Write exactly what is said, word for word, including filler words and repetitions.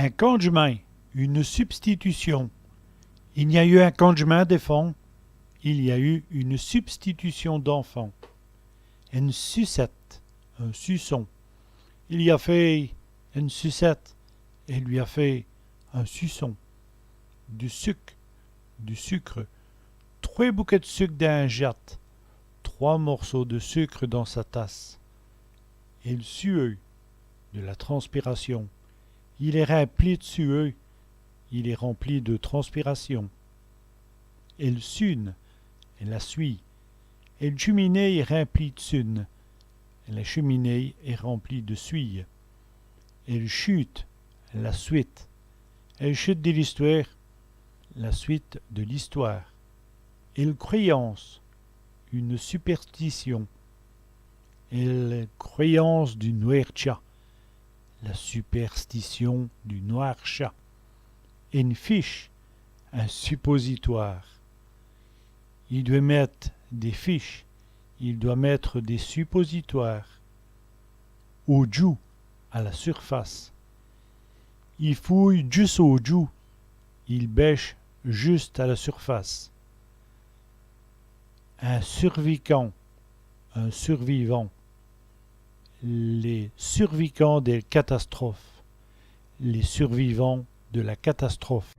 Un candjemint, une substitution. I gn-a yeû un candjemint d'èfants. Il y a eu une substitution d'enfants. Ène sucète, un suçon. I lyi a fét ène sucète. Elle lui a fait un suçon. Du suc, du sucre. Trwès bouquèts d' suc dins s' jate. Trois morceaux de sucre dans sa tasse. Èl suweû, de la transpiration. Il èst rimpli d' suweû. Il est rempli de transpiration. Èl sune, la suie. Èl tchèminéye èst rimplie d' sune. La cheminée est remplie de suie. Èl chûte, la suite. Èl chûte dè l'istwére, la suite de l'histoire. Èl crwayance, une superstition. Èl crwayance du nwâr tchat, la superstition du noir chat. Ène fiche, un suppositoire. I dwèt mète dès fiches. Il doit mettre des suppositoires. Au djoûs, à la surface. I fouye jusse au djoûs. Il bêche juste à la surface. Un survikant, un survivant. Lès survikants dèl catastrophe. Les survivants de la catastrophe.